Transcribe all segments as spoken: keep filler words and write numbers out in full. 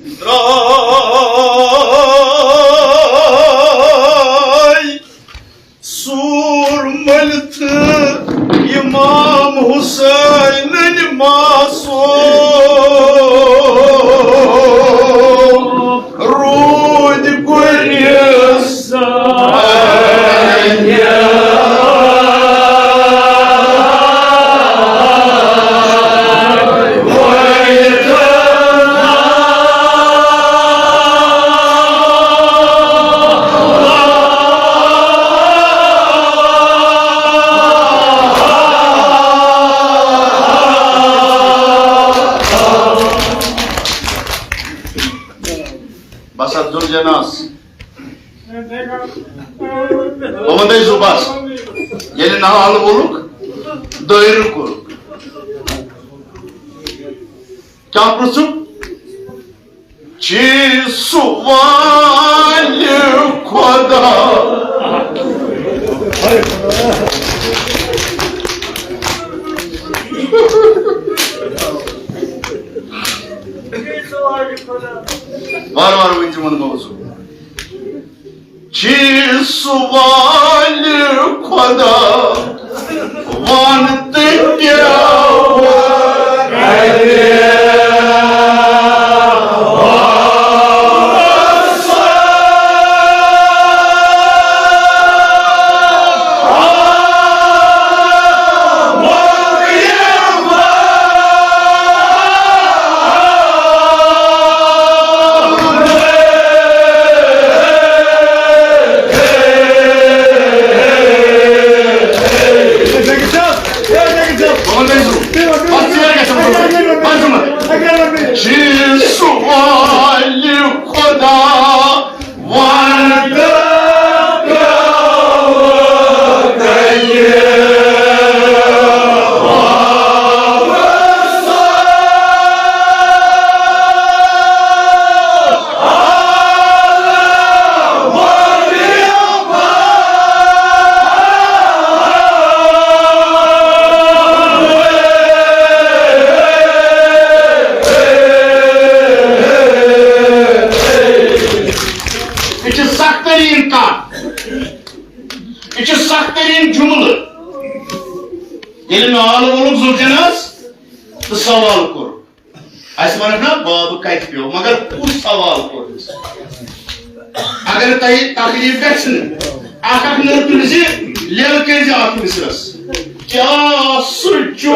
درٛاے سوٗر مٔلۍ تہٕ اِمام حُسینٕنۍ معصوم روٗدۍ گُرۍ سانہِ۔ بس اتھ زُل جناس۔ بہٕ وَنہٕ تۄہہِ زُبَس، ییٚلہِ نال ووٚلُکھ، دٲیرٕ کوٚرُکھ۔ کیٛاہ پرٛژھُکھ؟ چی سُہ والہِ خۄدا؟ وارٕ وارٕ ؤنۍ زِ وَنہٕ بہٕ اوسُس۔ چی سُہ والہِ خۄدا، وَن تہٕ کیٛاہ وَنہِ؟ چی سُہ والہِ خۄدا، وَن تہٕ کیٛاہ وَنہِ؟ یہِ چھِ سخ تریٖن کتھ، یہِ چھِ سخ تریٖن جملہٕ۔ ییٚلہِ نال ووٚنُکھ زُلجناہس تہٕ سوال کوٚر، اسہِ ونکھ نا بابہٕ کتہِ پیوٚو، مگر کُس سوال کوٚر أمِس؟ اگر تۄہہِ تکلیف گژھِ نہٕ، اکھ اکھ نٔر تُلۍ زِ، لیلہٕ کٔرۍ زِ اتھ مصرس۔ کیٛاہ سُہ چھُ؟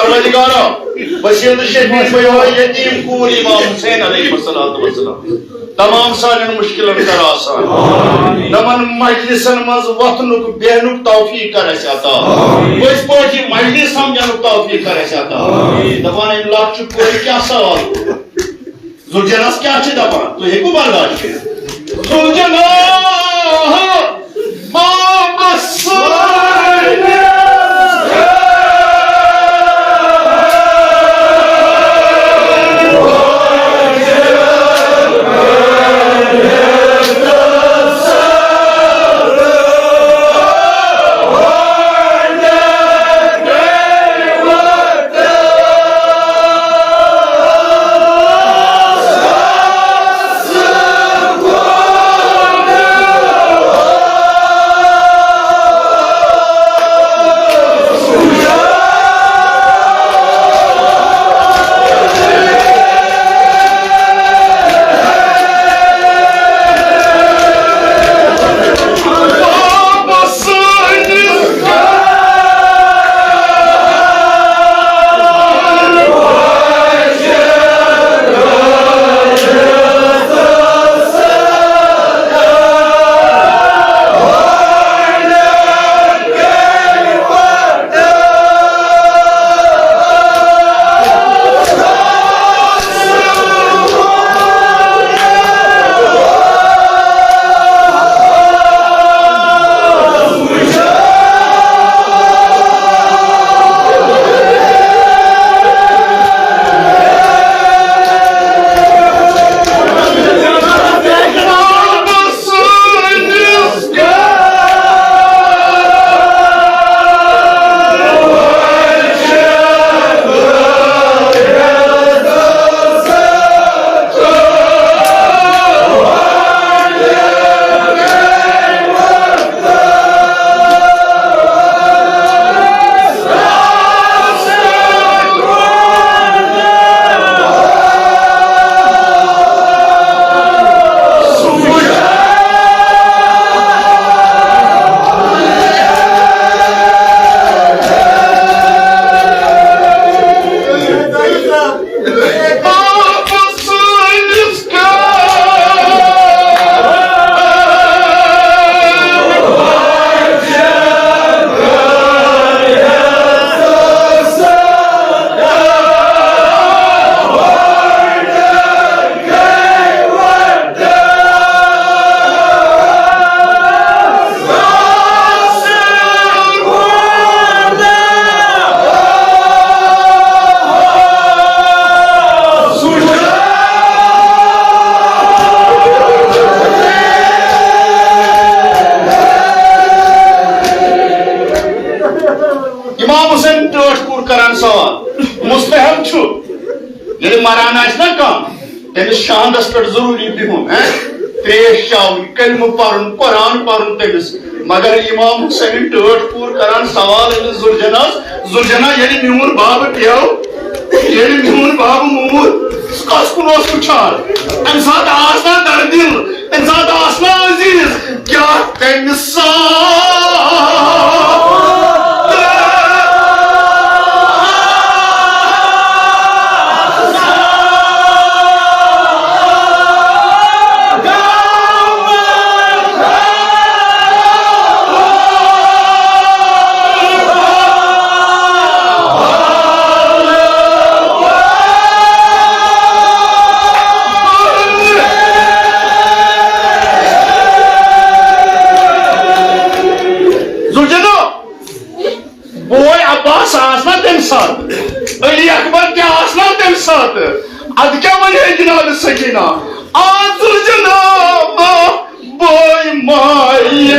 پروردگارا، وسیلہٕ شفیع بیٚیہِ یتیٖم کوٗر امام حسین علیہ الصلوۃ والسلام، تمام سانٮ۪ن مشکلن کر آسان۔ نمن مجلسن منٛز وۄتھنُک بیہنُک توفیق کر اسہِ عطا۔ پٔزۍ پٲٹھۍ یہِ مجلس سمجھنُک توفیق کر اسہِ عطا۔ دپان، امہِ لۄکچہِ کورِ کیٛاہ سوال؟ ذوالجناحس کیٛاہ چھِ دپان؟ تُہۍ ہیٚکِو برداشت کٔرِتھ؟ ذوالجناح، بابس امام حسین ٹٲٹھ پوٗرٕ کران سوال، مستحب چھُ ییٚلہِ مران آسہِ نا کانٛہہ، تٔمِس شہادس پٮ۪ٹھ ضروٗری بِہُن، ہہ؟ تریش چاوٕنۍ، کلمہٕ پرُن، قرآن پرُن تٔمِس۔ مگر امام حسینٕنۍ ٹٲٹھ پوٗرٕ کران سوال أمِس ذوالجناحس، ذوالجناح، ییٚلہِ میون بابہٕ پیو، ییٚلہِ میون بابہٕ موٗد، سُہ کس کُن اوس وٕچھان؟ امہِ ساتہٕ آس نا دردِل، امہِ ساتہٕ آس نا عزیز، کیٛاہ تٔمِس ساتہٕ؟ ذوالجناح، بوے عباس آس نا تمہِ ساتہٕ، علی اکبر تہِ آس نا تمہِ ساتہٕ، ادٕ کیٛاہ ونے جناب سکینہ؟ آ ذوالجناح، بوے مایہ۔